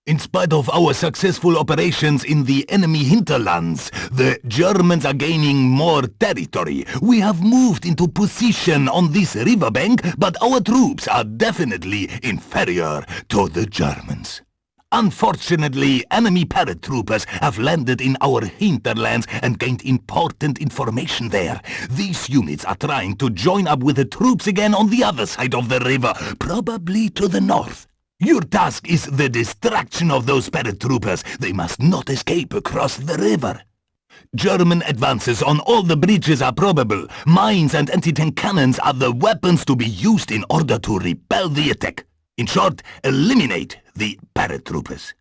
In spite of our successful operations in the enemy hinterlands, the Germans are gaining more territory. We have moved into position on this riverbank, but our troops are definitely inferior to the Germans. Unfortunately, enemy paratroopers have landed in our hinterlands and gained important information there. These units are trying to join up with the troops again on the other side of the river, probably to the north. Your task is the destruction of those paratroopers. They must not escape across the river. German advances on all the bridges are probable. Mines and anti-tank cannons are the weapons to be used in order to repel the attack. In short, eliminate the paratroopers.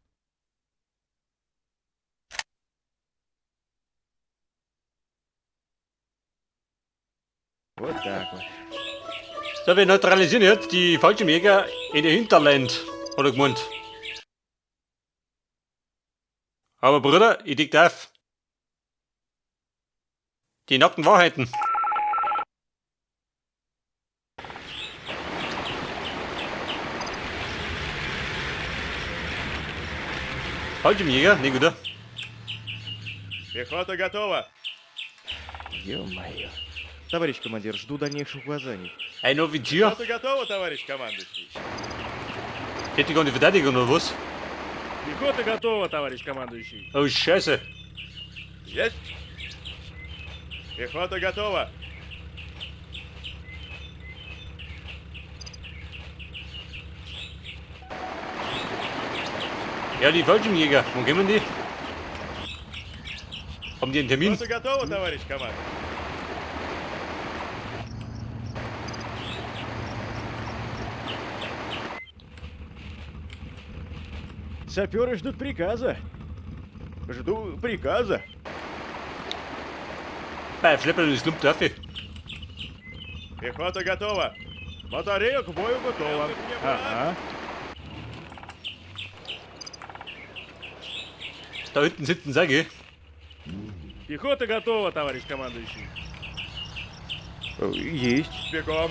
Вот так вот. So, wir neutralisieren jetzt die Fallschirmjäger in der Hinterland, hat er gemeint. Aber Bruder, ich dick auf. Die nackten Wahrheiten. Fallschirmjäger? Nicht, oder? Пехота готова. Ё-моё. Товарищ командир, жду дальнейших указаний. Ein Offizier? Пехота готова, товарищ командующий. Hätte ich gar nicht Verteidigung oder was? Пехота готова, товарищ командующий. Oh, Scheiße. Есть. Пехота готова. Ja, die Fallschirmjäger, wo kommen die? Haben die einen Termin? Пехота готова, товарищ командующий. Саперы ждут приказа. Жду приказа. Bei Schlepper ist Lump darf ich. Пехота готова. Батарея к бою готова. Ага. Da hinten sitzen sie, gell? Пехота готова, товарищ командующий. Есть. Бегом.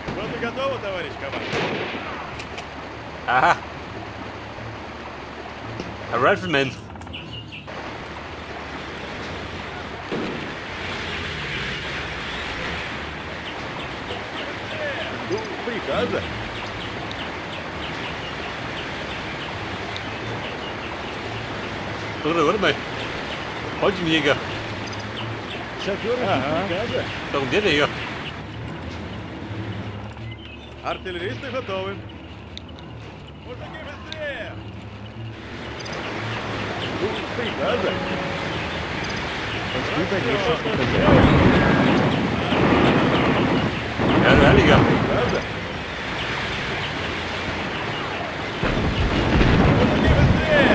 Пехота готова, товарищ командующий. Aha. Ein Rifleman. Жду приказа. Bruder, warte mal. Fallschirmjäger. Саперы ждут приказа. Da kommt der her. Артиллеристы готовы. Мужики, быстрее! Жду приказа. Жду дальнейших указаний. Ja, du Heiliger. Приказа. Мужики, быстрее!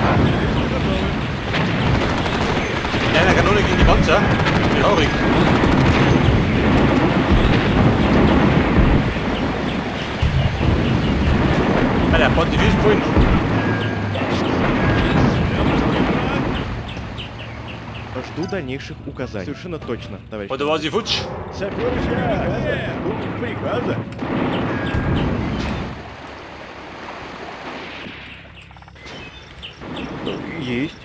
Артиллеристы готовы. Mit einer Kanone gegen die Panzer. Mit Haurig. Alter, Ponte ist gefallen. Жду дальнейших указаний. Совершенно точно, товарищ. Oder war sie futsch? Саперы ждут приказа. Жду приказа. Есть.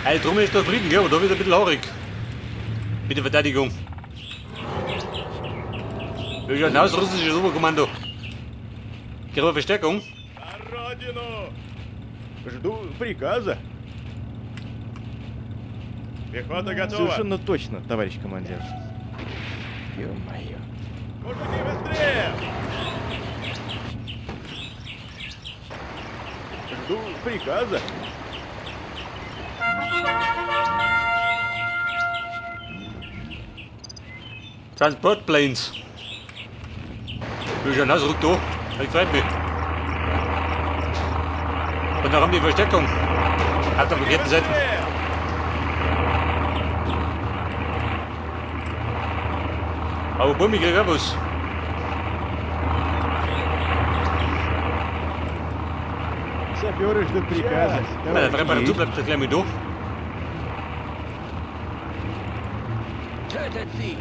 Ey, drum ist der Frieden, gell? Aber da wird ein bisschen haarig. Mit der Verteidigung. Wie schaut denn aus, russisches Oberkommando? Kriegen wir Verstärkung? На родину! Жду приказа. Пехота готова. Совершенно точно, товарищ командир. Ё-моё. Мужики, быстрее! Жду приказа. Transportplanes. Wie schaut denn aus, rückt da. Ich freut mich. Und dann haben die Verstärkung. Auf der verkehrten Seite. Aber Bummi kriegt auch was. Саперы ждут приказа. Bei der Reparatur Есть. bleibt er gleich mit da. Tötet sie!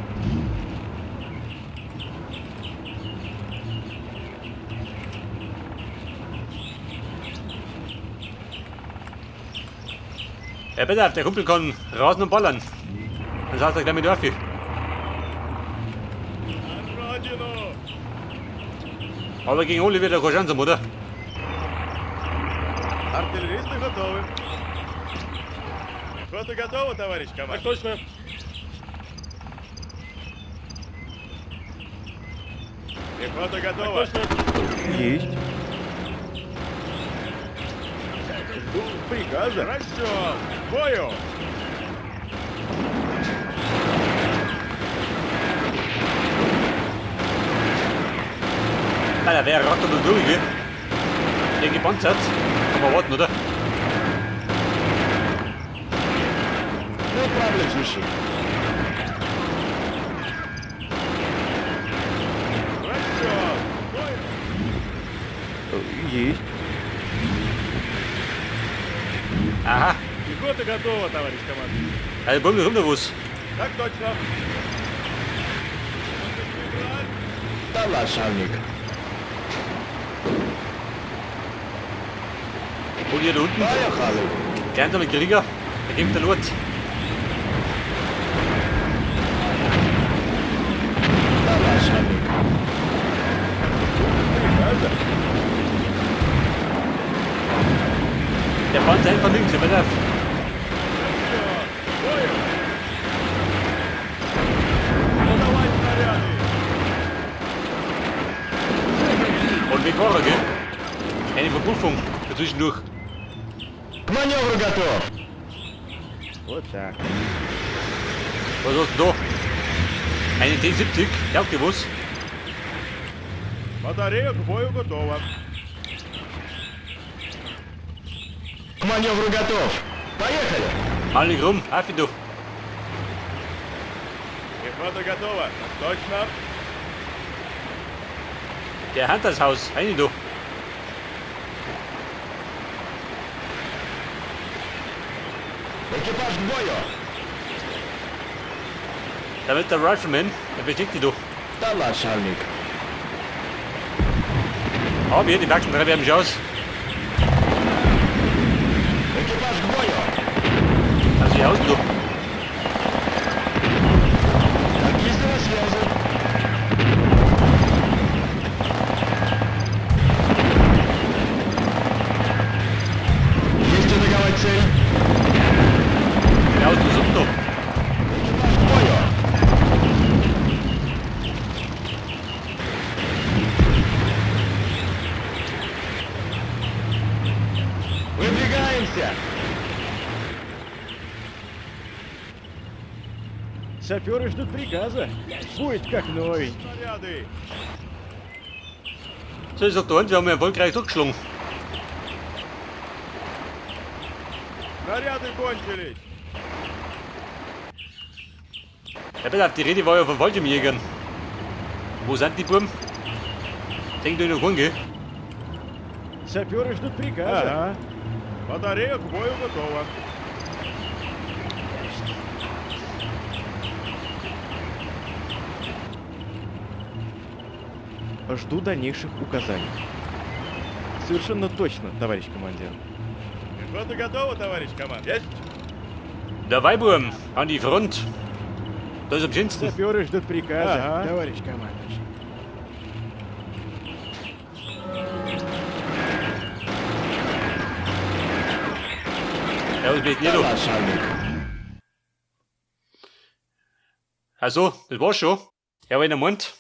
Ja, bitte, der Kumpel kann rasen und ballern. Dann sagt er gleich mit Dörfi. За Родину! Aber gegen Oli wird er keine Chance haben, oder? Артиллеристы готовы. Пехота готова, товарищ Так командир. точно. Пехота Так готова. точно. Есть. Жду приказа. Расчет! К бою! Alter, wer rockt da durch, gell? Der gepanzert. Kann man warten, oder? No problem, Sushi. Расчет! К бою! Есть. Aha. Пехота готова, товарищ командующий. Also, bummel rum da was. Так точно. Да, начальник. Und hier da unten. Поехали. Der einsame Krieger. Der kämpft der Lord. Да, начальник. Приказа. Der Panzer einfach links, der pass auf. Расчет! К бою! Подавать снаряды! Und wie war er, gell? Eine Verpuffung dazwischendurch. К маневру готов. Вот так. Was hast du da? Eine T70, taugt dir was? Батарея к бою готова. К маневру готов. Поехали. Mal nicht rum, auf du. Пехота готова. Так точно. Der Huntershaus, rein du. Экипаж к бою. Da wird der Rifleman, der beschickt dich du. Да, начальник. Aber hier, die wachsen drei werden schon aus. Экипаж к бою. Also hier außen du. Танкисты на связи. Есть атаковать цель. Hier außen ist du. Экипаж к бою. Выдвигаемся. Саперы ждут приказа. Будет как новенький. Снаряды! So ist doch da wir haben erfolgreich durchgeschlagen. Снаряды кончились! Ja, pass auf, die Rede war ja von Fallschirmjägern. Wo sind die Buben? Denk du noch keinen, gell? Саперы ждут приказа. Ага. Батарея к бою готова. Жду дальнейших указаний. Совершенно точно, товарищ командир. Пехота готова, товарищ командир. Есть! Давай, Buben, an die Front. Da ist am schönsten. Саперы ждут приказа, Ага. товарищ командующий. Ja, was bist denn Да, du? начальник. Also, das war's schon. Ja, wenn er meint,